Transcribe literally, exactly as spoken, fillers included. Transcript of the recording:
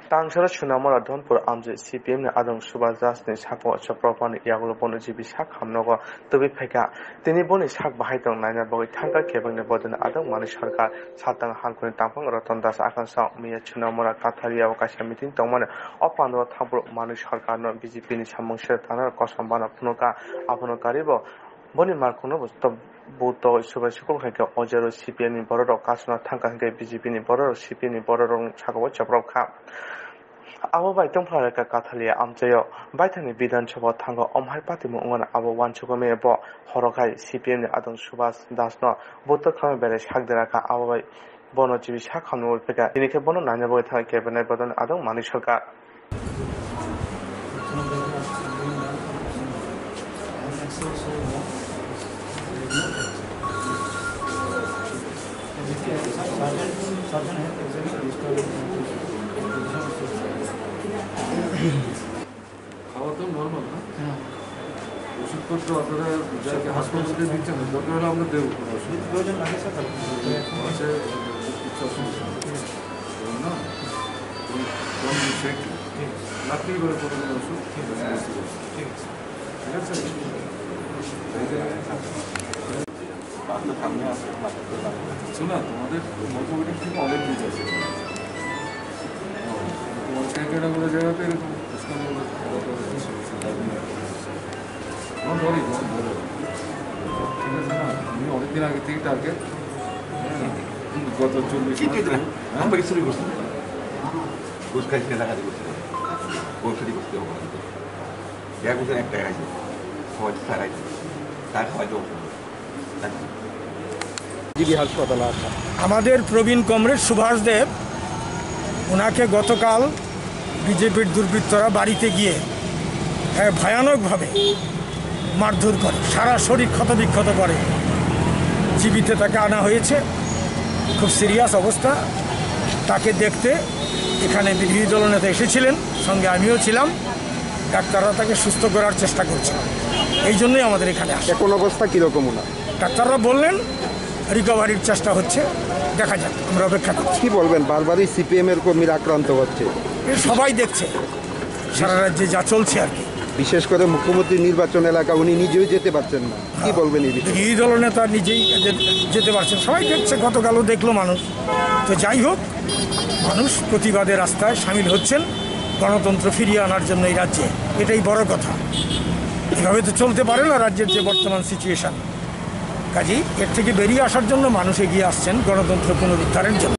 Tangsaro Sunamura Dhonpur amjoi C P M ni adong Subhas Das ni saka o chopropani yagulo bono G B sak hamnogo tubui phaikha. Tini boni sak bahai tong naina bagwi thangkha kebengni bodolni adong Manik Sarkar. Saltang Hangkuni Tangphang Ratan Das Akansha Miya Chunamura Katharia o kaisa meeting tongmani o pandao thangphuru Manik Sarkarno B J P ni samung sero tangnai kosom bana phunukha. Abono karibo boni malkhungno bo to-, bo to subai sukul hai khe o jero C P M ni bororok kasuna thangkha hinkhe B J P ni bororok C P M ni bororok sakao chopropkha. Abo bai tongphla rwkha Kathalia amchaio baithangni Bidhan Sabha o thango omhai patimung wngmano abo uansukgwi maya bo horo khai C P M ni adong Subhas Das no butor khlama berai sak dera kha abo bai bono G B sak hamno ui phaikha tini khe bono naina bagwi thang kebengni bodolni adong Manik Sarkar. খাওয়া তো নর্মাল না? হ্যাঁ। ওষুধপত্র আপনারা যাকে হাসপাতাল থেকে দিচ্ছেন, দরকার হলে আমরা দেবো, কোনো অসুবিধা নেই। প্রয়োজন লাগে স্যার, তাহলে আছে, কিচ্ছু অসুবিধা নেই। বলুন না? বলুন, বলুন, ঠিক। ঠিক আছে। রাত্রি করে কোনো কোনো ওষুধ ঠিক আছে। ঠিক আছে। ঠিক আছে? এই যে শোনা, তোমাদের মোটামুটি ঠিক অনেক দিক আছে। তোমার ক্যালকাটা বলে জায়গাতে এরকম স্থানীয় লোক ভালো করে দিচ্ছে, সেটা আমি আর কি। Don't worry, don't worry। ঠিক আছে না? আমি অনেকদিন আগে থেকে টার্গেট। হ্যাঁ, গত চল্লিশ মাস ধরে। হ্যাঁ? আমরা কিছু করছি। ঘুষ খাইছি, টাকা দিয়ে করছি। পয়সা দিয়ে করতে হবে। এক বছর এক টাকা খাইছি। খাওয়াইছি, টাকা খাইছি। টাকা খাওয়াইতে হবে। জিবি হাসপাতালে আসা। আমাদের প্রবীণ কমরেড সুভাষ দেব, ওনাকে গতকাল বিজেপির দুর্বৃত্তরা বাড়িতে গিয়ে, এ, ভয়ানকভাবে মারধর করে, সারা শরীর ক্ষতবিক্ষত করে। জিবিতে তাকে আনা হয়েছে, খুব সিরিয়াস অবস্থা। তাকে দেখতে এখানে বিরোধী দলনেতা এসেছিলেন, সঙ্গে আমিও ছিলাম। ডাক্তাররা তাকে সুস্থ করার চেষ্টা করছেন, এই জন্যই আমাদের এখানে আসা। এখন অবস্থা কিরকম ওনার? ডাক্তাররা বললেন রিকভারির চেষ্টা হচ্ছে, দেখা যাক, আমরা অপেক্ষা করছি। কি বলবেন, বারবারই সিপিএম এর কর্মীরা আক্রান্ত হচ্ছে? এ সবাই দেখছে, সারা রাজ্যে যা চলছে আর কি। বিশেষ করে মুখ্যমন্ত্রী নির্বাচন এলাকা, উনি নিজেই যেতে পারছেন না, কি বলবেন এই বিষয়ে? বিরোধী দলনেতা নিজেই যে-, যেতে পারছেন, সবাই দেখছে, গতকালও দেখলো মানুষ। তো যাই হোক, মানুষ প্রতিবাদে রাস্তায় সামিল হচ্ছেন গণতন্ত্র ফিরিয়ে আনার জন্য এই রাজ্যে, এটাই বড় কথা। এভাবে তো চলতে পারে না রাজ্যের যে বর্তমান সিচুয়েশন। কাজেই এর থেকে বেরিয়ে আসার জন্য মানুষ এগিয়ে আসছেন গণতন্ত্র পুনরুদ্ধারের জন্য।